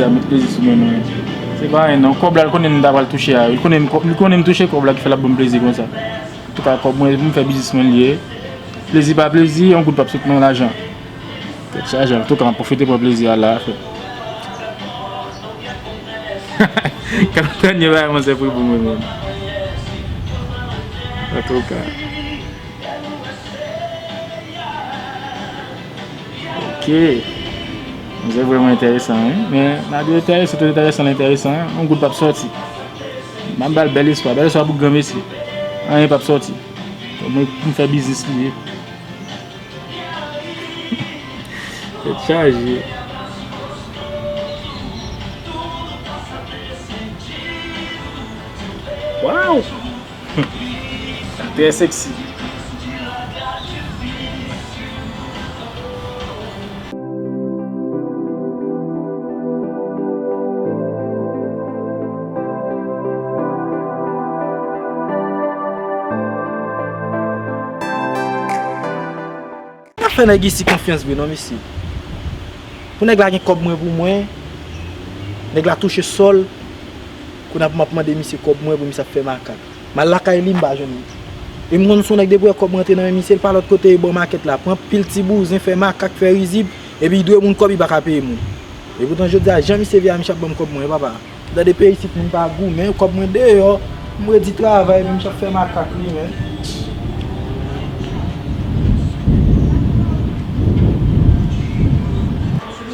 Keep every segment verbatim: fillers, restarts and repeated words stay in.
Sa met plezi sou mwen, mwen. Se pa anyen non. Kòb la, l konnen m ta pral touche a. Li konnen m, li konnen m touche kòb la ki fè l ap ban m plezi konsa. Antouka, kòb mwen, pou m fè biznis mwen li ye. Plezi pa plezi, yon goud p ap sot nan lajan. Tèt chaje, antouka, m ap pwofite pran plezi a la, frè. Kalantanye bay mwen se pri pou mwen menm. Antouka. Ok. Se vrèman enteresan, wi. Men, malgre enteresan, tout enteresan, enteresan, yon goud p ap sòti. M ap ba l bèl espwa, bèl espwa pou granmesi. Anyen p ap sòti. Mwen, pou m fè biznis li ye. Tèt chaje. Waw! Trè seksi. Pa fè nèg isi konfyans vre non, mesye. Pou nèg la gen kòb mwen pou mwen, nèg la touche sòl, kounye a pou m ap mande misye kòb mwen pou misye ap fè makak. M al lakay li, m pa jwenn li. E m konn se yon nèg depi w wè kòb mwen antre nan men misye, l pa lòt kote, e bò makèt la. Pran pil ti bouzen, fè makak, fè rizib, epi l dwe moun kòb, li pa ka peye moun. Epoutan, jodi a, jan misye viv a, misye ap ban m kòb mwen, papa. Gade peyi isit, moun pa goumen, kòb mwen deyò, m redi travay, epi misye ap fè makak li menm.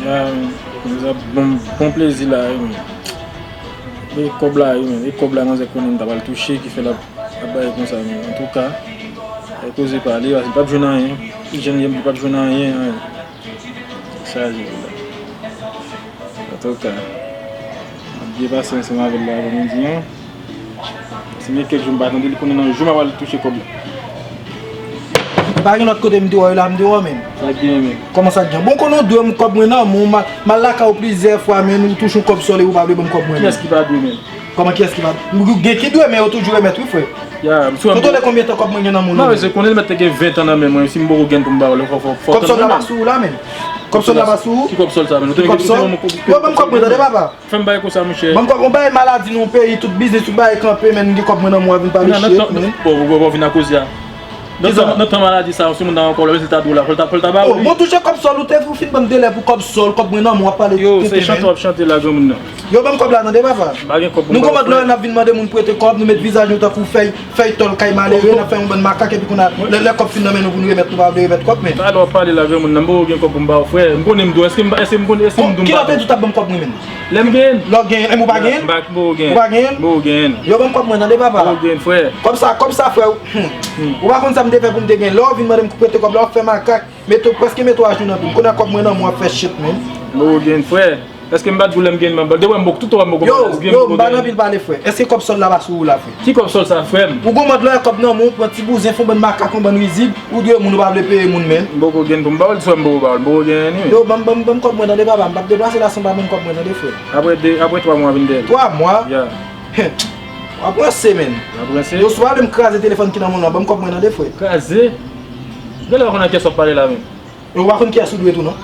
Ya, men, sa bon, bon plezi la, wi, men. E kòb la, wi, men. E kòb la, manzè konnen m ta pral touche, ki fè l ap, ap bay konsa, men. Antouka, e koze pale, paske l p ap jwenn anyen. Tout jan l ye, li p ap jwenn anyen, anyen. Chaje la. Antouka, m ap byen pase ansanm avè l la, aprèmidi an. Si gen kèk jou m pa tande, li konnen nan jou m ap al touche kòb la. Pa gen lòt kote m te wè w la, m te wè w menm. Sa k gen, men? Kòman sa k gen? Bon, konnen w dwe m kòb mwen nan men w, m al, m al lakay ou plizyè fwa, men ou touche yon kòb sòl e ou pa vle ban m kòb mwen, men. Kiyès ki pa dwe, men? Kòman, kiyès ki pa? Gen ki dwe, men yo toujou remèt, wi, frè. Ya, m sou. Kote w te konbyen tan kòb mwen gen nan men w la? Non, men se konnen l mèt te gen ven tan nan men mwen, si m poko gen pou m ba w, fò, fò, fò. Kòb sòl la pa sou ou la, men. Kòb sòl la pa sou ou? Ki kòb sòl sa, men? Ou te gen kòb sòl? Yo, ban m kòb mwen, tande, papa. Fè m bagay konsa, monchè. Ban m kòb, yon bagay maladi nan yon peyi, tout biznis, tout bagay kanpe, men, m gen kòb mwen nan men w, vin pale shit, men. Bon, bon, bon, vin a koze a. Nan tan, nan tan maladi sa, si moun nan ankò la, men si l ta dwe la, fò l ta, fò l ta ba ou li. Bon, touche kòb sòl, ou te, ou fin ban m delè pou kòb sòl, kòb mwen nan men w, w ap pale shit, men. Yo, se chante w ap chante la, granmoun nan. Yo, ban m kòb la, tande, papa. M pa gen kòb pou m ba w, frè. Nou gon mòd lè n ap vin mande moun prete kòb, nou met vizaj nou tankou fèy, fèy tòl kay malere, n ap fè yon bann makak, epi kounye a, lè, lè kòb fin nan men nou pou nou remèt, nou pa vle remèt kòb, men. Talè w ap pale la, granmoun nan, m poko gen kòb pou m ba w, frè. M konnen m dwe, èske m, èske m konnen, èske m dwe m ba w? Kilè w te di w t ap ban m kòb mwen, men? Lè m genyen l. Lè w genyen l, men ou pa genyen l? M pa, m poko genyen l. Ou pa genyen l? M poko genyen l. Yo, ban m kòb mwen, tande, papa. M poko genyen l, frè. Kòb sa, kòb sa, frè. Hmm. Ou pa konn sa m te fè pou m te genyen l. Lè w vin mande m prete kòb la, w ap fè makak. Mete w, prèske mete w ajou nan tou. M konnen kòb mwen nan men w, w ap fè shit, men. M poko genyen l, frè. Èske m pa t di w lè m genyen l, m ap ba w? De wè m poko, tout tan w ap poko. Yo, yo, m pa nan pil pale, frè. Èske kòb sòl la pa sou ou la, frè? Ki kòb sòl sa, frè m? Ou gon mòd lè w wè kòb nan men w, pran ti bouzen, fè yon bann makak, yon bann rizib, ou dwe moun, ou pa vle peye moun, men. M poko genyen l pou m ba w l, frè m, m poko ba w l, m poko genyen l, wi. Yo, ban m, ban m, ban m kòb mwen, tande, papa, m p ap deplase la san w pa ban m kòb mwen, tande, frè. Apre de, apre twa mwa, vin dèyè m. Twa mwa? Ya. W ap ranse, men. M ap ranse? Yo, si w ale m kraze telefòn ki nan men w lan, ban m kòb mwen, tande, frè. Kraze? Genlè w pa konn ak kiyès w ap pale la, men. Yo, w pa konn kiyès ou dwe tou, non.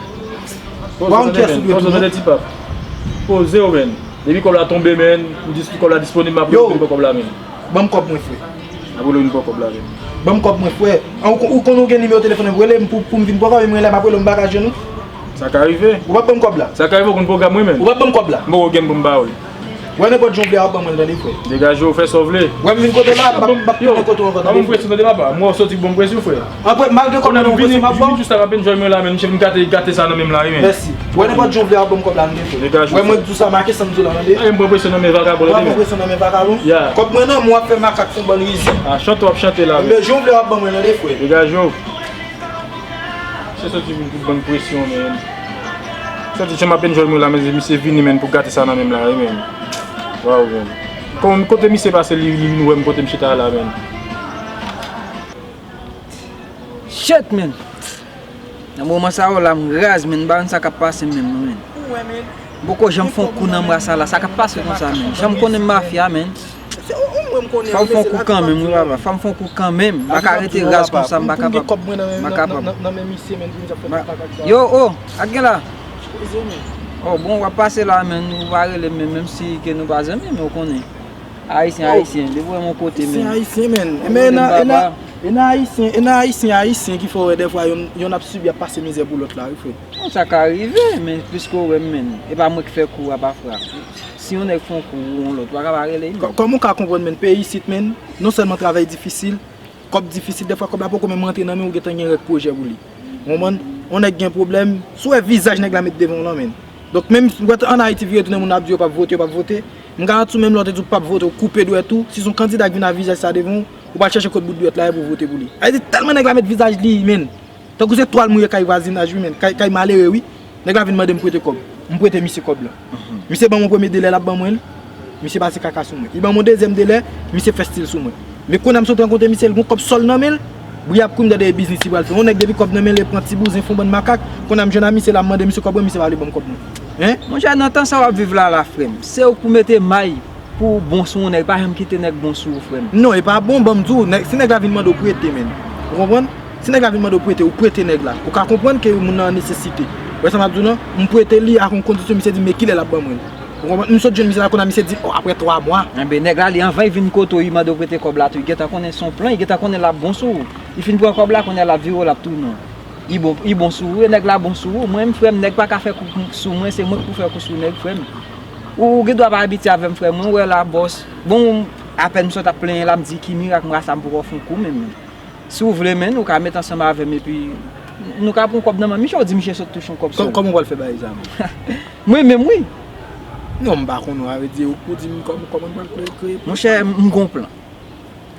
W pa konn kiyès ou dwe tou, non. Poze w, men. Poze w, men. Depi kòb la tonbe, men, m di kòb la disponib, m ap rele pou kòb la, men. Ban m kòb mwen, frè. M ap rele w pou kòb la, men. Ban m kòb mwen, frè. An, ou, ou konn ou gen nimewo telefòn mwen, rele m pou, pou m vin pran kòb, men lè m ap rele w, m pa ka jwenn ou. Sa ka rive. Ou p ap ban m kòb la? Sa ka rive, ou konn pwogram mwen, men. Ou p ap ban m kòb la? M poko gen pou m ba w li. Wè nenpòt jan w vle a, w ap ban mwen l, tande, frè. Degaje w, fè sa w vle. Wè m vin kote w la, m p ap, m p ap tounen kote w ankò, tande. Ban m presyon, tande, papa. Mwen, w soti pou ban m presyon, frè. Apre, malgre kòb la nan presyon, m ap ba w. Jis la, m ap enjoy mwen la, men misye vin gate, gate sa nan men m la, wi, men. Mèsi. Wè nenpòt jan w vle a, w ap ban m kòb la, tande, frè. Degaje w, frè. Wè mwen di w sa, make san m di w la, tande. Ay, m pran presyon nan men vagabon, tande, men. Pran presyon nan men vagabon. Ya. Kòb mwen nan men w, w ap fè makak, fè yon bann rizib. A, chante w ap chante la, men. Jan w vle a, w ap ban mwen, tande, frè. Degaje w. Se soti vin pou bann presyon, men. Soti jan m ap enjoy mwen la, men misye vini, men, pou gate sa nan men m la, wi, men. Waw, men. Kon, kote misye pase, li, li vin wè m kote m chita la, men. Shit, men. Nan moman sa yo la, m raz, men, m pa konn sa k ap pase m menm, non, men. M poko janm fè yon kou nan mwa sa la. Sa k ap pase konsa, men? Jan m konnen m mafya, men. Fò m fè yon kou kanmenm, wi, papa. Fò m fè yon kou kanmenm. M pa ka rete raz konsa, m pa kapab. M pa kapab. Yo, oh, sa k gen la? Oh, bon, w ap pase la, men ou pa rele m, men menm si ke nou pa zanmi, men ou konnen. Ayisyen, oh, Ayisyen, depi w wè m yon kote, men. Ayisyen, Ayisyen, men. Ou konnen m papa. E nan Ayisyen, e nan Ayisyen, Ayisyen ki fè w wè dèfwa yonn, yonn ap sibi, ap pase mizè pou lòt la, wi, frè. Bon, sa ka rive, men piske w wè m, men. E pa mwen ki fè kou a, pafwa. Si yon nèg fè yon kou ou yon lòt, ou pa ka pa rele li, men. Kò-, kòman w ka konprann, men, peyi isit, men, non sèlman travay difisil, kòb difisil, dèfwa kòb la poko menm rantre nan men w, ou gentan gen rèk pwojè pou li. Ou konprann? Yon nèg gen pwoblèm, si w wè vizaj nèg la met devan w lan, men. Donk, menm w wè an Ayiti vire tounen moun ap di yo p ap vote, yo p ap vote. M garanti w, menm lè w te di w p ap vote, w koupe dwèt ou, si se yon kandida k vin ak vizaj sa devan w, ou pral chèche kot bout dwèt la ye pou w vote pou li. Sa vle di, tèlman nèg la met vizaj li, men. Tankou se twal mouye kay vwazinaj, wi, men. Kay, kay malere, wi. Nèg la vin mande m prete kòb. M prete misye kòb la. Misye ban m yon premye delè, l ap ban mwen l. Misye pase kaka sou mwen. Li ban m yon dezyèm delè, misye fè stil sou mwen. Men kounye a m sot rankontre misye, l gon kòb sòl nan men l. Bri ap kouri, m tande e biznis li pral fè. Yon nèg depi kòb nan men l, li pran ti bouzen, fè yon bann makak. Kounye a m jwenn a misye, l ap mande misye kòb mwen, misye pa vle ban m kòb mwen. Hein? Monchè, nan tan sa w ap viv la, la, frè m, se ou k pou mete may pou w bon sou yon nèg, pa janm kite nèg bon sou ou, frè m. Non, e pa bon, ban m di w, nèg, si nèg la vin mande w prete, men. Ou konprann? Si nèg la vin mande w prete, ou prete nèg la. Ou ka konprann ke moun nan an nesesite. Ou wè sa m ap di w lan? M prete li ak yon kondisyon, misye di m, men kilè l ap ban mwen l. Ou konprann? M sot jwenn misye la, kounye a misye di, oh, apre twa mwa. Enben, nèg la, li anvan li vin kote w, li mande w prete kòb la tou, li gentan konnen se yon plan, li gentan konnen l ap bon sou ou. Li fin pran kòb la, kounye a l ap vire w, l ap tounen w. Li bon, li bon sou ou, e nèg la bon sou ou. Mwen menm, frè m, nèg pa ka fè kou sou mwen, se mwen k pou fè kou sou nèg, frè m. Ou, ou gen dwa pa abitye avè m, frè m, ou wè la, bòs. Bon, apèn m sot ap plenyen la, m di, ki mirak mwa sa m poko fè yon kou menm. Si w vle, men, ou ka met ansanm avè m, epi nou ka pran kòb nan men misye, ou di misye sot touche yon kòb sòl. Kòman w pral fè bagay sa, men? Mwen menm, wi. Non, m pa konnen, sa vle di, ou di m kòman, kòman m pral kreye, kreye. Monchè, m gon plan.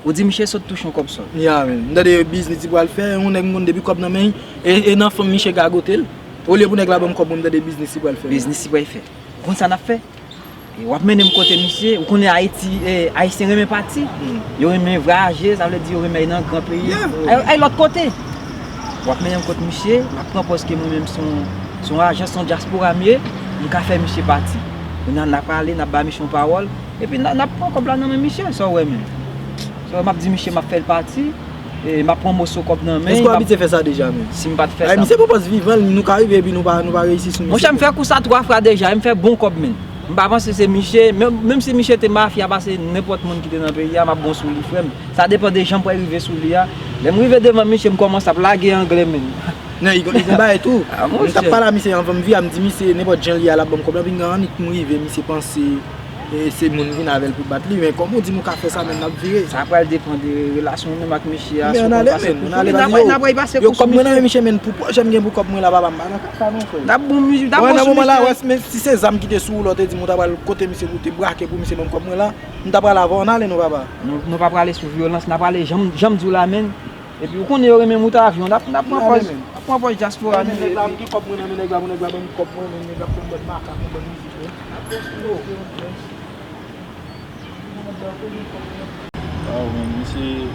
Ou di misye sot touche yon kòb sòl. Ya, men. M tande biznis li pral fè, yon nèg m konn depi kòb nan men l, e, e nan fanm misye gagote l. Olye pou nèg la ban m kòb mwen, m tande biznis li pral fè. Biznis li pral fè. Ou konn sa n ap fè? E w ap mennen m kote misye, ou konnen Ayiti, e, Ayisyen renmen pati. Yo renmen vwayaje, sa vle di yo renmen al nan gran peyi. Ay, ay lòt kote. W ap mennen m kot misye, m ap pran pòz ke mwen menm se yon, se yon ajan, se yon dyaspora m ye, m ka fè misye pati. Kounye a n a prale, n ap ba misye yon pawòl, epi n a, n ap pran kòb la nan men misye, sa w wè menm. So, m ap di misye m ap fè l pati, e m ap pran moso kòb nan men l. Èske w abitye fè sa deja, men? Si m pa t fè sa. Misye pran pòz vivan l, nou ka rive epi nou pa, nou pa reyisi sou misye. Monchè, m fè kou sa twa fwa deja, e m fè bon kòb, men. M pa panse se misye, menm, menm si misye te mafya pase nenpòt moun ki te nan peyi a, m ap bon sou li, frè m. Sa depann de jan m pral rive sou li a. Lè m rive devan misye, m kòmanse ap lage anglè, men. Non, li gon, li gon bagay tou. M t ap pale a misye anvan m vini a, m di misye, nenpòt jan l ye a, l ap ban m kòb la, vin gen annik m rive, misye panse, e, se moun vin avè l pou bat li, men kòm ou di m ou ka fè sa, men n ap vire. Sa pral depann de relasyon w menm ak misye a, si w konn pase kou sou li. N ap pral pase kou sou misye. Yo, kòb mwen nan men misye, men pou pòch m gen pou kòb mwen la, papa, m pa nan kaka non, frè. N ap bon mizik, n ap bon sou misye. Nan moman la, wè, men si se zam ki te sou ou, lè w te di m ou ta pral kote misye pou w te brake pou misye ban m kòb mwen la, m ta pral avè w, ann ale non, papa. Nou, nou pa prale sou vyolans, n ap prale jan m, jan m di w la, men. Epi ou konnen yo renmen moute avyon, n ap, n ap pran pòz, n ap pran pòz dyaspora nou ye. Nèg la, m gen kòb mwen nan men nèg la, pou nèg la ban m kòb mwen, men nèg la ap fè m bòn makak, m bòn mizik, men. Waw, men, misye,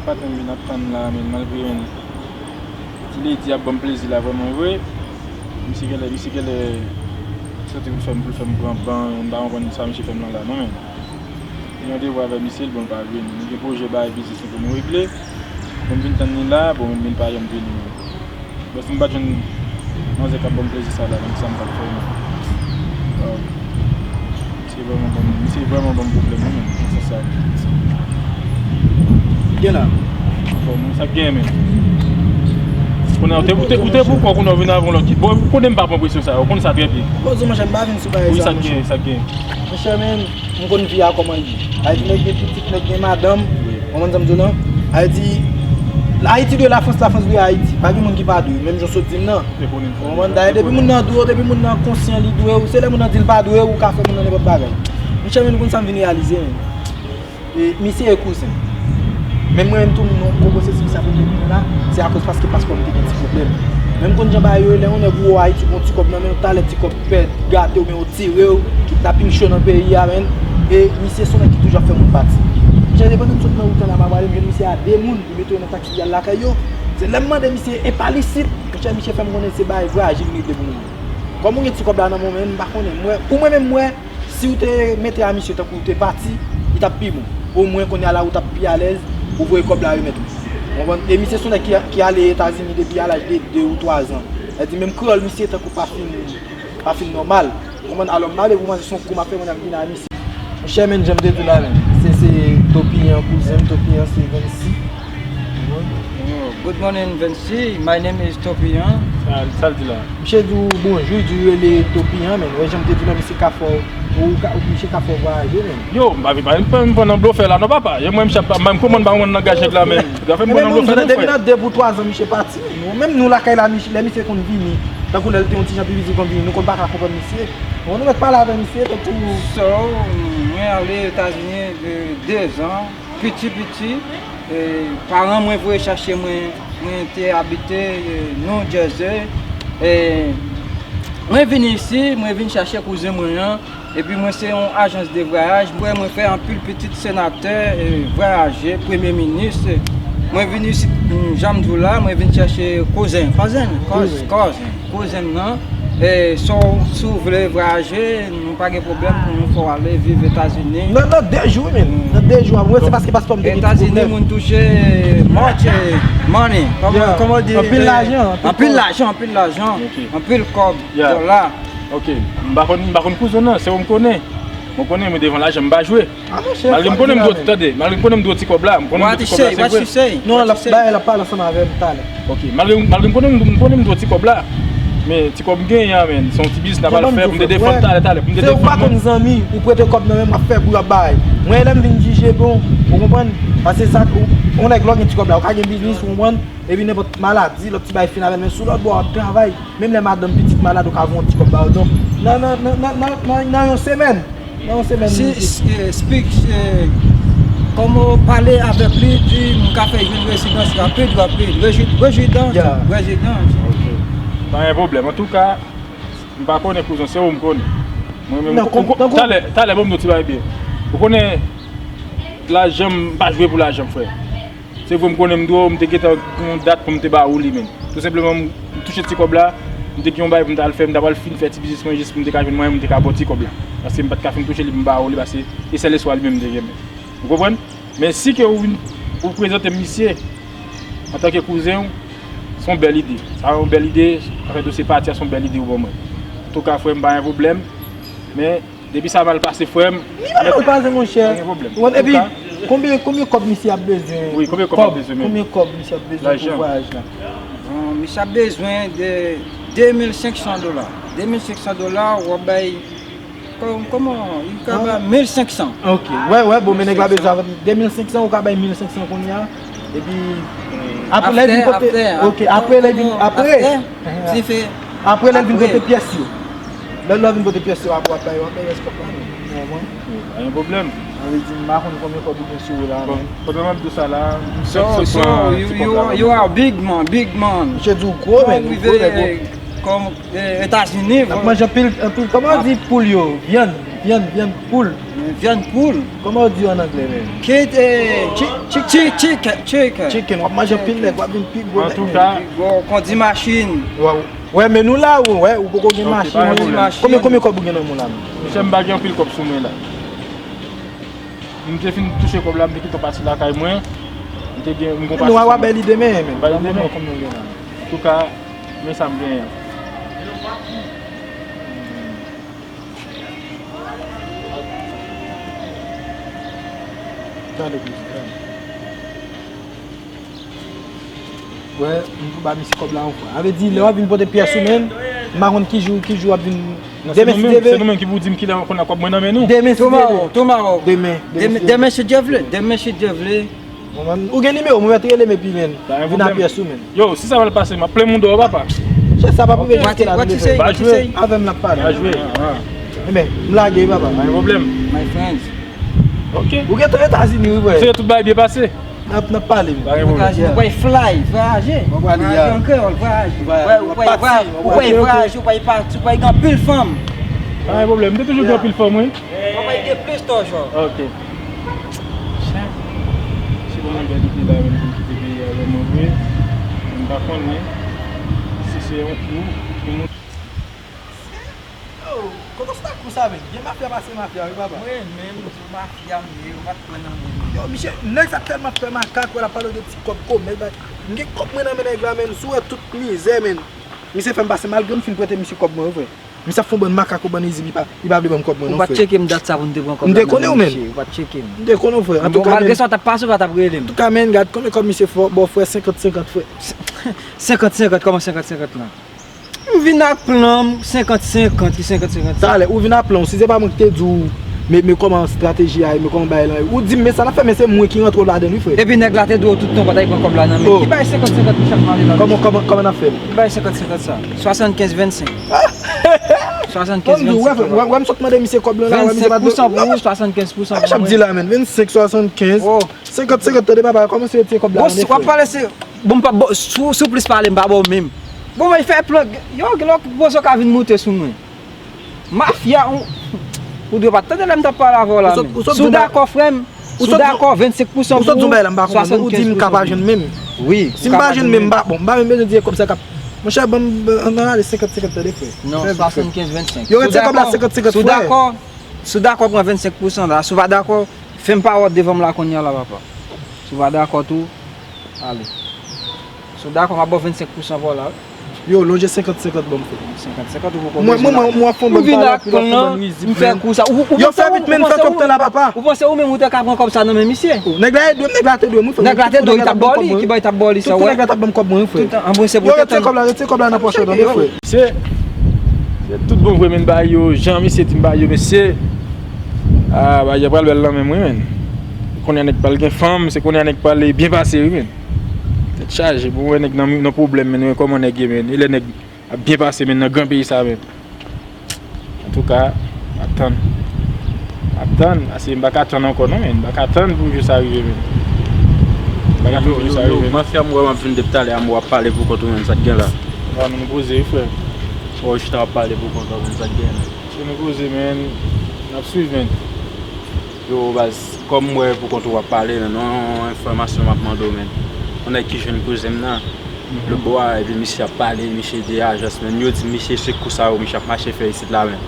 patnè m vin ap tann la, men, malgre, men, ti ledi ap ban m plezi la vrèman vre. Misye genlè, misye genlè soti pou fè m, pou fè m pran ban, m pa konprann sa misye fè m lan la, non, men. Gen yon devwa avè misye, l bon, l pa vini. Nou gen pwojè bagay biznis nou pou nou regle. Bon, m vin tann li la, bon, men l pa janm vini, men. Bon, si m pa t jwenn manzè k ap ban m plezi sa la, men kisa m t ap fè, men? Waw. Misye vrèman ban m, misye vrèman ban m pwoblèm, wi, men, nan sans sa. Gen la. Bon, men sa k gen, men. Kounye a, ou te, ou te, ou te pou kò, kounye a, ou vin avè yon lòt ki. Bon, ou konnen m pa pran presyon sa, ou konnen sa trè byen. Poze, monchè, m pa vin sou bagay sa, monchè. Wi, sa k gen, sa k gen. Monchè, men, m konn vi a kòman l ye. Sa vle di, nèg gen pitit, nèg gen madanm. Wi. Ou konprann sa m di w lan? Sa vle di, Ayiti dwe Lafrans, Lafrans dwe Ayiti. Pa gen moun ki pa dwe, menm jan w sot di m nan. Ou konprann? Dayè, depi moun nan dwe w, depi moun nan konsyan li dwe w, se lè moun nan di l pa dwe w, ou ka fè moun nan nenpòt bagay. Monchè, men, ou konn sa m vin reyalize, men. E, misye e kouzen. Men mwen menm tou, m nan gwo pwosesis sa pou m te vin la, se akoz paske paspò m te gen ti pwoblèm. Men m konn jan bagay yo ye, lè yon nèg ou wè w Ayiti, ou gon ti kòb nan men w, talè ti kòb pèd, gate w, men yo tire w, kidnaping cho nan peyi a, men. E misye se yon nèg ki toujou ap fè moun pati. Monchè, depi m sot nan wout lan la, m ap prale, m jwenn misye a de moun, li mete yo nan taksi, li al lakay yo. Se lè m mande misye, e pa li sit, monchè, misye fè m konnen se bagay vwayaj li vin regle pou mwen. Kòm ou gen ti kòb la nan men w, men m pa konnen, m wè, pou mwen menm, m wè, si w te mete a misye tankou w te pati, li t ap pi bon. Omwen kounye a la ou t ap pi alèz, ou voye kòb la remèt li. Ou konprann? E misye se yon nèg ki, ki ale Etazini depi a laj de de ou twa zan. Sa vle di menm kreyòl misye tankou pa fin, pa fin nòmal. Ou konprann? Alò, m pa vle pou mwen se yon kou m ap fè, mwen ap vin a misye. Monchè, men, jan m te di w la, men, se, se Topiyan, kouzen m, Topiyan, se vennsis. Oh, good morning, Vensi. My name is Topiyan. Sa l di la? Misye di w bonjou, di w rele Topiyan, men. Wè, jan m te di w la, misye ka fè w, ou ka, misye ka fè w vwayaje, men. Yo, m pa vin, pa vin pran nan blofè la, non, papa. Yo, mwen, m chap, m pa konprann, m pa konprann langaj nèg la, men. Yo fè m pran nan blofè, non, frè. Depi nan de pou twa zan, misye pati. Menm nou lakay la, misye, lè misye konn vini, tankou lè l te yon ti jan pi piti, konn vini, nou konn pa ka konprann misye. Bon, nou mèt pale avè misye, tankou. So, mwen ale Etazini de, de zan, piti piti. E, paran mwen voye chache mwen, mwen te abite e, New Jersey. E, mwen vini isi, mwen vin chache kouzen mwen an. Epi mwen se yon ajans de vwayaj. Mwen, mwen fè anpil pitit senatè e, vwayaje, premye minis. Mwen vin isi, jan m di w la, mwen vin chache kouzen, kouzen, kouzen, kouzen m nan. E so, si w vle vwayaje, nou pa gen pwoblèm pou nou fè w ale viv Etazini. Nan, nan de jou, men. Nan de jou, mwen se paske paspò m te gen ti pwoblèm. Etazini, moun touche much money. Kòman, kòman w di? Anpil lajan. Anpil lajan, anpil lajan. Anpil kòb, dola. Ok. M pa konn, m pa konn kouzen w nan, se ou m konnen. Mwen konnen, mwen devan lajan, m pa jwe. Malgre m konnen m dwe, tande, malgre m konnen m dwe ti kòb la, m konnen m dwe ti kòb la, se vre. Non, l ap bay, l ap pale ansanm avè m talè. Ok, malgre, malgre m konnen m, m konnen m dwe ti kòb la, men ti kòb m genyen an, men, se yon ti biznis n ap al fè, pou m te defann talè, talè, pou m te defann mwen. Se ou pa konn zanmi, ou prete kòb nan men m ap fè pou y ap bay. Mwen, lè m vin jije, bon, ou konprann? Paske sa, yon nèg lè w gen ti kòb la, ou ka gen biznis, ou konprann? Epi nenpòt maladi, lòt ti bagay fin avè l, men sou lòt bò, w ap travay. Menm lè madanm pitit malad, ou ka voye yon ti kòb ba yo. Donk, nan, nan, nan, nan, nan, nan, nan yon semèn, nan yon semèn, si, misye. Si, eh, speak, eh, kòman w pale avèk li, di, m ka fè jwenn rezidans rapid, rapid. Rezi-, rezidans, yeah, rezidans. Ok. Pa gen pwoblèm. Antouka, m pa konnen kouzen, se ou m konnen. Mwen menm, talè, talè, ban m di w ti bagay byen. Ou konnen, lajan, m pa jwe pou lajan, frè. Se vre m konnen m dwe w, m te gentan gen yon dat pou m te ba ou li menm. Tou senpleman, m touche ti kòb la, m te gen yon bagay pou m t al fè, m ta pral fin fè ti biznis mwen jis pou m te ka jwenn mwayen pou m te ka ba w ti kòb la. Paske m pa t ka fin touche li pou m ba ou li, paske se sèl espwa li menm m te gen menm. Ou konprann? Men si ke ou vin, ou prezante m misye antanke kouzen w, se yon bèl ide. Sa yon bèl ide, afè dosye pati a se yon bèl ide ou ban mwen. Antouka, frè m, pa gen pwoblèm, men Depi sa mal pase, frè m. Li pa mal pase, monchè. Pa gen pwoblèm. Ou konprann? Epi, konbyen, konbyen kòb misye ap bezwen? Wi, konbyen kòb ap bezwen menm? Konbyen kòb misye ap bezwen pou vwayaj la? Bon, misye ap bezwen de de mil senk san dola. De mil senk san dola, w ap bay, kò-, kòman? Li ka bay mil senk san. Ok. Wè, wè, bon, men nèg la bezwen de mil senk san, ou ka bay mil senk san kounye a. Epi, apre lè l vin pote, ok, apre lè l vin, apre, apre lè l vin pote pyès yo. Lè, lè w vin pote pyès yo apre w ap bay, w ap bay rès kòb la menm. Ou konprann? Pa gen pwoblèm. Sa vle di m pa konn konbyen kòb ou gen sou ou la menm. Bon, pandan m ap di w sa la, m fèk sot pran ti kòb la menm. So, so, you, you, you are big man, big man. Misye di w gwo menm, ou gwo nèg, ou gwo. Kòm, kòm, eh, Etazini. N ap manje anpil, anpil, kòman w di poul yo? Vyann, vyann, vyann poul. Vyann poul. Kòman w di yo an anglè menm? Kit, eh, chi-, chi-, chi-, chicken, chicken. Chicken, w ap manje anpil nèg, w ap vin pi gwo nèg menm. Antouka. Pi gwo, kondi machin. Wè, men nou la, ou wè, ou poko gen machin. Konbyen, konbyen kòb ou gen nan men w la menm? Monchè, m pa gen anpil kòb sou mwen la. M te fin touche kòb la, m te kite yon pati lakay mwen. M te gen, m gon pati sou mwen. Nou a w a bay li demen, men. Bay li demen. Konbyen w gen la? Antouka, men sa m genyen an. Gade pou sa. Wè, m tou ba misye kòb la yon fwa. Sa vle di, lè w ap vin pote pyès ou menm, m pa konn ki jou, ki jou w ap vin. Demen, si Dye vle. Se nou menm ki pou di m kilè w konn kòb mwen nan men nou. Demen, si Dye vle. Tomorrow, tomorrow. Demen, demen, si Dye vle. Demen, si Dye vle. Ou gen nimewo m, ou mèt rele m epi, menm. Vin a pyès ou, menm. Yo, si sa pral pase, m ap plen moun deyò, papa. Chè, sa p ap rive jiske la, m leve. Pa jwe. Avè m l ap pale. Pa jwe. Enben, m lage wi, papa. Pa gen pwoblèm. My friends. Ok. Ou gentan Etazini wi, frè. Se tout bagay byen pase. N ap, n ap pale. Pa gen pwoblèm. Ou pral fly, vwayaje. Vwayaje an kreyòl, vwayaje. Ou pral, ou pral vwayaje, ou pral pati, ou pral gen anpil fanm. Pa gen pwoblèm. M te toujou gen anpil fanm, wi. Ou pral gen plis toujou. Ok. Chè. Se pou mwen bèl ide la menm pou m kite peyi a vrèman vre. M pa konnen si se yon kou pou nou. Yo, kote w sot ak kou sa menm? Gen mafya pase mafya wi papa. Mwen menm, se mafya m ye, ou pa t pran nan men m. Yo, misye, nèg sa tèlman fè makak, wè l ap pale w de ti kòb komèt, bay. M gen kòb mwen nan men nèg la, menn, si w wè tout mizè, menn. Misye fè m pase, malgre m fin prete misye kòb mwen, wi, frè. Misye ap fè yon bann makak, yon bann rizib, li pa, li pa vle ban m kòb mwen non, frè. Ou pa t tcheke m dat sa pou n te pran kòb la nan men misye. M te konnen w, menn. Ou pa t tcheke m. M te konnen w, frè. Antouka, menn. Malgre sa w t ap pase, ou pa t ap rele m. Antouka, menn, gad konbyen kòb misye fè w, ba w, frè, senkant senkant, frè. Senkant senkant, kòman senkant senkant lan? M vin ak plan m, senkant senkant, ki senkant senkant sa? Talè, ou vin ak plan w. Si se pa mwen ki te di w, men, men kòman estrateji a ye, men kòman bagay lan ye. Ou di m, men sa n ap fè, men se mwen ki rantre w ladan l, wi, frè. Epi nèg la te di w tout tan w pa t al pran kòb la nan men l. Ki bay senkant senkant pou chak mari la? Kòman, kòman, kòman n ap fè? Ki bay senkant senkant sa? Swasannkenz vennsenk. Swasannkenz vennsenk. Wè, wè, wè, m sot mande misye kòb lan la, wè, misye pa t vle. Vennsenk pou san pou ou, swasannkenz pou san pou mwen. Sa m ap di la, menn. Vennsenk, swasannkenz, senkant senkant, tande papa, kòman se te kòb la? Bon, si w ap pale, se Bon, m p ap ba w, si w, si w plis pale, m pa ba w menm. Bon, mwen fè plan, yo, gen lè w poze w ka vin moute sou mwen. Mafya, ou, ou dwe pa t tande lè m t ap pale avè w la menm. Si w dakò, frè m, si w dakò, vennsenk pou san pou ou, swasannkenz pou san pou mwen. Ou di m ka pa jwenn menm. Wi, si m pa jwenn menm, m pa, bon, m pa menm bezwen di kòb sa k ap, monchè, ban m, ann ale senkant senkant, tande, frè. Non, swasannkenz vennsenk. Yo retire kòb la senkant senkant, frè. Si w dakò, si w dakò, pran vennsenk pou san la. Si w pa dakò, fè m pawòl devan m la kounye a la, papa. Si w pa dakò tou, ale. Si w dakò, m ap ba w vennsenk pou san pa w la, wi. Yo, lonje senkant senkant ban m, frè. Senkant senkant, ou poko bezwen la. Mwen, mwen, mwen, mwen ap fè yon bann pale, mwen ap fè yon bann rizib, menn. Ou vin ak plan, m fè kou sa. Ou, ou, ou panse ou, ou panse ou, ou menm, ou te ka pran kòb la, papa. Ou panse ou menm ou te ka pran kòb sa nan men misye? Oh, nèg la te dwe m, nèg la te dwe m, wi, frè. Nèg la te dwe w, li t ap ba w li, ki ba w, li t ap ba w li sa, wè. Tout tan nèg la t ap ban m kòb mwen, wi, frè. Tout tan, an bon, se pou tèt. Yo, retire kòb la, retire kòb la nan pòch ou, tande, frè. Se, se tout bon vre, menn, bagay yo, jan misye di m bagay yo, mesye. Ah, bagay yo pral bèl nan men mwen, menn. Kounye a nèg pral gen fanm, se kounye a nèg pral byen pase, wi, menn. Tèt chaje, pou wè nèg nan, nan pwoblèm, menn, wè kòman nèg ye, menn. E lè nèg ap byen pase, menn, nan gran peyi sa, menn. Antouka, m ap tann. M ap tann, paske m pa ka tann ankò, non, menn. M pa ka tann pou jou sa rive, menn. M pa ka tann pou jou sa rive, non. Mafya, m wè m ap vin depi talè a, m wè w ap pale pou kont ou, menn, sa k gen la? Sa nou poze, wi, frè. Ou chita w ap pale pou kont ou, menn, sa k gen la? Se nou poze, menn. N ap swiv, menn. Yo, baz, kòm m wè pou kont ou w ap pale, menn, yon enfòmasyon m ap mande w, menn. Yon nèg ki jwenn kouzen m nan, lòtbò a, epi misye ap pale, misye de ajans, menn. Yo di misye se kou sa yo, misye ap mache fè isit la, menn.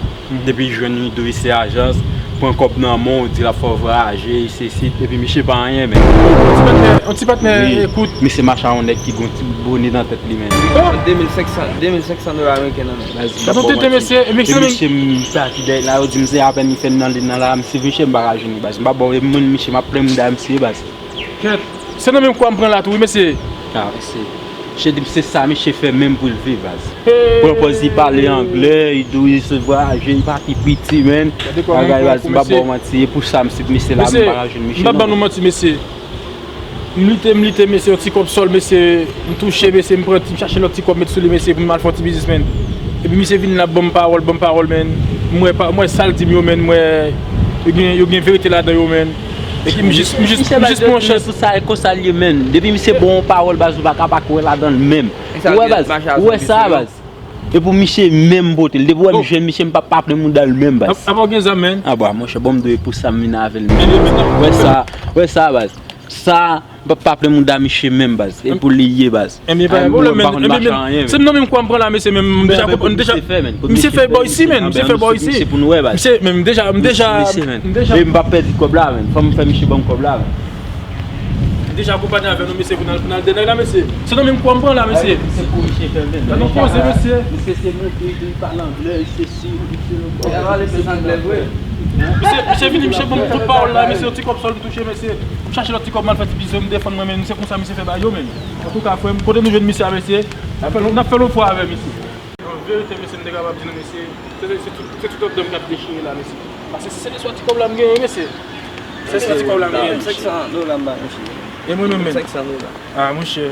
Depi jwenn yon dousye ajans, pran kòb nan men w, di l ap fè w vwayaje, isit, epi misye pa anyen, menn. Yon ti patnè, yon ti patnè, wi, ekout. Misye mache a yon nèg ki gon ti bone nan tèt li, menn. De mil senk san, de mil senk san dola ameriken nan men l. Baz, m p ap ba w manti. Mesye, e misye menm, misye m pati dèyè la, yo di m se apèn li fè nan li nan la, misye, misye m pa ka jwenn li, baz. M p ap ba w, e mwen, misye, m ap plen mouda misye, baz. Kèt, se nan menm kou a m pran la tou, wi, mesye. Ah, mesye. Misye di m se sa misye fè menm pou l viv, baz. Pran pòz li pale anglè, li di w li sot vwayaje, li pati piti, menn. Bagay, baz, m p ap ba w manti, e pou sa m sot misye la, m pa ka jwenn misye non. M p ap ba nou manti, mesye. M lite, m lite, mesye, yon ti kòb sòl, mesye, m touche, mesye, m pran ti, m chache lòt ti kòb met sou li, mesye, pou m al fè yon ti biznis, menn. Epi misye vin la, ban m pawòl, ban m pawòl, menn. M wè pa, m wè sa l di m yo, menn, m wè yo gen, yo gen verite ladan yo, menn. Epi m jis, m jis, m jis pran yon chans. Misye bay de sou sa, e konsa l ye, menn. Depi misye ba w yon pawòl, baz, ou pa ka pa kwè ladan l menm. Ou wè, baz, ou wè sa, baz. E pou misye menm pote l. Depi w wè m jwenn misye, m p ap pa plen mouda l menm, baz. Apa w gen zam, menn? Ah, bon, monchè, bon, m dwe pou sa m vin avè l, menn. Wè sa, wè sa, baz. Sa, m p ap pa plen mouda misye menm, baz. E pou li ye, baz. Ebyen, pa gen pwoblèm, menn. Ebyen, menn, se m nan menm kou a m pran la, mesye, menm, m deja konprann, m deja, misye fè bò isi, menn, misye fè bò isi. Misye, menm, m deja, m deja, m deja. E m p ap pèdi kòb la, menn. Fò m fè misye ban m kòb la, menn. M deja konprann avè nou, mesye, pou n al, pou n al de nèg la, mesye. Se nan menm kou a m pran la, mesye. Misye pou misye fè, menn. Gade yon koze, mesye. Misye se monte, li pale anglè, li se si, li se lòt. Misye, misye vini, misye ban m tout pawòl la, mesye, yon ti kòb sòl m touche, mesye. M chache lòt ti kòb, m al fè ti biznis, m defann mwen, men se konsa misye fè bagay yo, men. Antouka, frè m, kote nou jwenn misye a, mesye? N ap fè, n ap fè lòt fwa avè misye. An verite, mesye, m te kapab di nou, mesye, se, se, se tout, se tout anndan m k ap dechire la, mesye. Paske si se de swa ti kòb la m genyen, mesye. Se swa ti kòb la m genyen, mesye. Senk san dola m ba misye. E mwen menm, men. Senk san dola. Ah, monchè.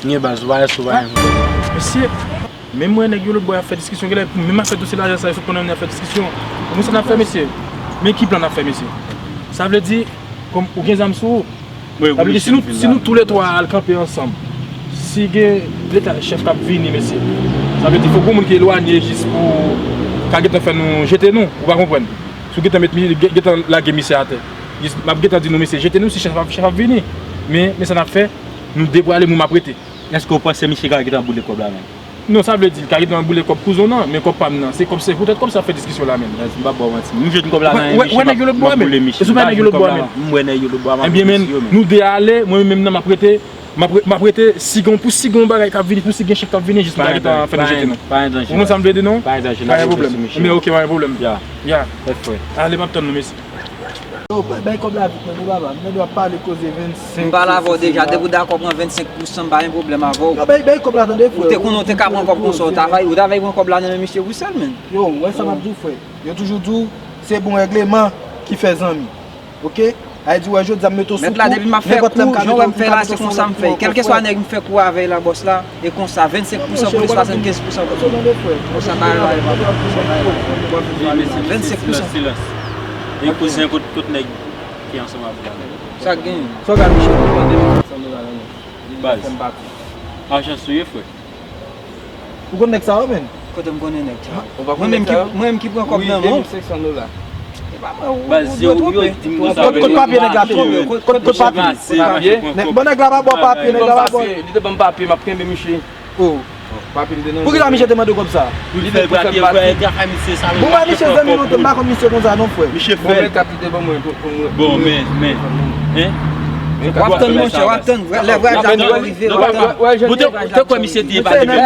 Nye baz, ou pa rès, ou pa anyen. Mesye, menm mwen, nèg yo lòt bò y ap fè diskisyon, genlè menm afè dosye lajan sa, yo sot konnen y ap fè diskisyon. Bon, sa n ap fè, mesye? Men ki plan n ap fè, mesye? Sa vle di, kòm ou gen zam sou ou, sa vle di, si nou, si nou toulètwa al kanpe ansanm, si gen leta chèf k ap vini, mesye, sa vle di, fòk gon moun ki elwanye jis pou ka gentan fè nou jete nou, ou pa konprann? Si w gentan met, gentan lage misye atè, jis, m ap gentan di nou, mesye, jete nou si chèf ap, chèf ap vini. Men, men sa n ap fè, nou debwale, men m ap rete. Èske w panse misye ka gentan boule kòb la menm? Non, sa vle di, l ka gentan boule kòb kouzon nan, men kòb pa m nan, se kòb, se poutèt kòb sa fè diskisyon la menm. Baz, m p ap ba w manti. M jwenn kòb la nan men misye, m ap boule misye. M pa jwenn kòb la, m wè nèg yo lòt bò a, m ap boule misye yo menm. Ebyen, men, nou de ale, mwen menm nan m ap rete. M ap re- m ap rete, si gen, pou si gen yon bagay k ap vini, pou si gen chèk k ap vini, jis m ta gentan fè nou jete nou. Pa gen danje. Ou konn sa m vle di non? Pa gen danje. Pa gen pwoblèm. Men ok, pa gen pwoblèm. Ya. Ya. Fè frè. Ale, m ap tann nou, mesye. Yo, bay, bay kòb la vit, non, papa. M tande w ap pale koze vennsenk. M pale avè w deja, depi w dakò pran vennsenk pousan, m pa gen pwoblèm avè w. Yo, bay, bay kòb la, tande, frè. Ou te konnen w te ka pran kòb konsa, ou ta vay, ou ta vay pran kòb la nan men misye Roussel, menn. Yo, wè sa m ap di w, frè. Yo toujou di w, se bon règleman ki fè zanmi. Ok? Sa vle di, wè, jodi a m mete w sou kou, nenpòt lè m ka mete w, m ka mete w sou yon lòt kou ankò, frè. Kèlkeswa nèg m fè kou avè l la, bòs la, e konsa, vennsenk pousan pou li, swasannkenz pousan pou mwen. Konsa, bagay la, bagay la. Vennsenk pousan. Silans, silans. E kouzen, kot, kot nèg ki ansanm avè w la? Sa k genyen? Sa w ka di, chèf? Baz. Ajans ou ye, frè? Ou konn nèg sa yo, menn? Kote m konnen nèg sa yo? Mwen menm ki, mwen menm ki pran kòb nan men w? Baz, yo, yo di m konsa. Kot, kot papye nèg la, frè? Kot, kot papye? Nèg, bon, nèg la pa ba w papye, nèg la pa ba w. Li te ban m papye, m ap kenbe misye. Oh. Papye li te nan men. Poukisa misye te mande w kòb sa? Li te pou fè m pati. Bon, mwen misye zanmi lontan, m pa konn misye konsa non, frè. Misye fè. Bon, men kat li te ban mwen pou, pou mwen. Bon, men, men. Hein? W ap tann, monchè, w ap tann. Lè vwayaj la rive, w ap tann. Ou te, te kwè misye di e pa li menm?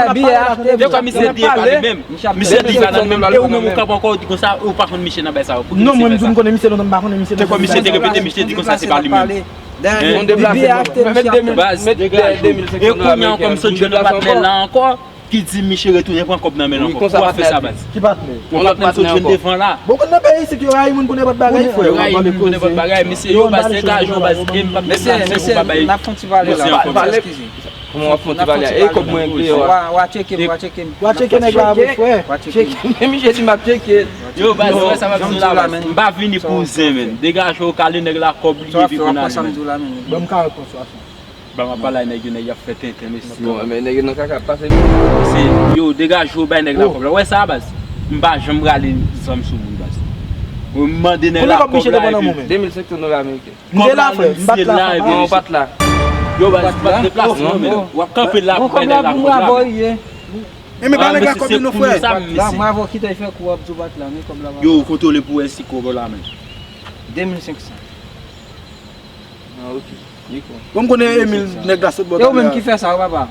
Te kwè misye di e pa li menm? Misye di pa nan menm. E ou menm ou kanpe ankò, ou di konsa, ou pa konn misye nan bagay sa yo. Non, mwen, m di w, m konnen misye lontan, m pa konnen misye. Te kwè misye te repete, misye di konsa se pa li menm. Hein? Bibi achte misye ap tann. Baz, degaje w. E kounye a ankò, m sot jwenn yon patnè la ankò. Ki di misye retounen pran kòb nan men l ankò. Ou ap fè sa, baz. Ki patnè? Yon patnè m sot jwenn devan la. Bon, konn nan peyi isit, yo rayi moun pou nenpòt bagay, frè. Yo rayi moun pou nenpòt bagay, mesye, yo, baz, degaje w, baz, e m p ap deplase, ou pa bay. Mesye, n ap fè yon ti pale la. Eskize. Kòman w ap fè yon ti pale a? E kòb mwen deyò a. Wa, wa tcheke m, wa tcheke m. Wa tcheke nèg la, mon frè. Wa tcheke m. Men misye di m ap tcheke. Yo, baz, wè sa m ap di w la, baz. M pa vini pou zen, menn. Degaje w, kale nèg la kòb li, epi konn ale, menn. Ban m karant pou swasann. Ban m ap pale a nèg yo, nèg y ap fè tenten, mesye. Bon, men nèg yo nan kaka, pase. Mesye, yo, degaje w, bay nèg la kòb la. Wè sa, baz? M pa janm rale zam sou moun, baz. Mwen mande nèg la kòb la, epi de mil senk san dola ameriken. M te la, frè, m pa t la. Non, ou pa t la. Yo, baz, ou pa t deplase non, men. W ap kanpe la pou bay nèg la kòb la. E men ba nèg la kòb li non, frè. Mwen avè w ki te fè kou, w ap di w pa t la, men kòb la pa la. Yo, ou kontwole pou wè si kòb la, men. De mil senk san. Ah, ok. Bon, m konnen Emil, nèg la sot bò. E ou menm ki fè sa, wi, papa?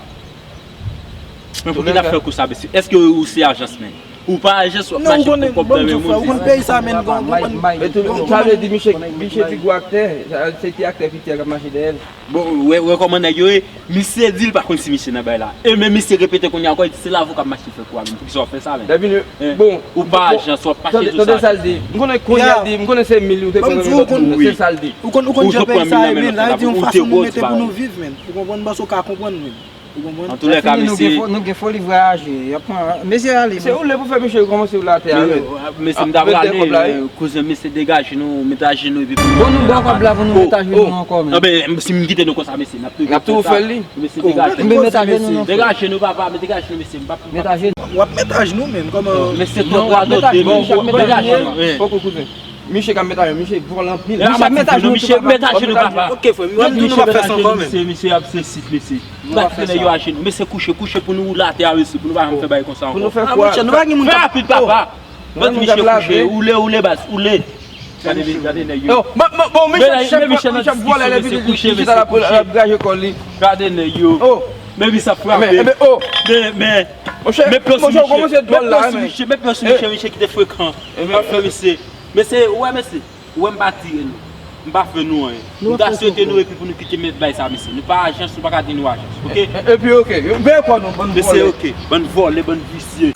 Men pou ki n ap fè kou sa, mesye? Èske ou se ajans, men? Ou pa ajans, w ap mache pou kòb nan men moun. Ou konn peyi sa, men, ou konprann? Sa vle di, misye, misye pi gwo aktè, se ti aktè piti a k ap mache dèyè l. Bon, wè, wè kòman nèg yo ye. Misye di l pa konn si misye nan bay la. E men misye repete kounye a ankò, li di se la avè w k ap mache fè kou a menm. Poukisa w ap fè sa menm? Dèpi nou, bon, ou pa ajans, w ap mache sou sa. Tande sa l di. M konnen kounye a l di, m konnen se mil ou te pran nan men lòt moun nan, se sa l di. Ou konn, ou konn jan peyi sa ye, men, la, li di yon fason nou mete pou nou viv, men. Ou konprann? M panse w ka konprann, men. Ou konprann? Antoulèka, mesye, nou gen foli vwayaje. Y ap pran, mesye, ale. Se ou lè pou fè misye kòmanse woule atè a, men. Mesye, m ta prale, kouzen, mesye, degaje nou, mete ajenou, epi pou nou. Bon, nou ba w kòb la pou nou mete ajenou ankò, men. Anben, si m kite nou konsa, mesye, n ap toujou fè li. Mesye, degaje nou. Mete ajenou, non, frè. Degaje nou, papa, men degaje nou, mesye, m p ap. Mete ajenou. W ap mete ajenou, men, kòman? Mesye, twòp radote, men, degaje nou. Poko, kouzen. Misye ka met ajenou, misye vòlè anpil. Misye ap met ajenou, misye met ajenou, papa. Ok, frè, mwen tou nou pa fè sa ankò, men. Misye ap se sit, mesye. Bat nèg yo ajenou, mesye kouche, kouche pou nou woule atè a, mesye, pou nou pa janm fè bagay konsa ankò. Pou nou fè kwa? Monchè, nou pa gen moun k ap. Fè rapid, papa. Bat misye kouche, woule, woule, baz, woule. Gade, gade nèg yo. Bon, misye ap vòlè, epi li chita la pou l ap graje kò li. Gade nèg yo. Men misye ap frape. Men, men. Men pye sou misye, men pye sou misye, men pye sou misye, misye kite frekan. Ap fè misye. Mesye, ou wè mesye, ou wè m pa tire nou. M pa fè nou anyen. M ta swete nou epi pou nou kite mèt bay sa, mesye. Nou pa ajans, nou pa ka di nou ajans, ok? Epi ok, yo veye kò nou, bann vòlè. Mesye, ok, bann vòlè, bann visye.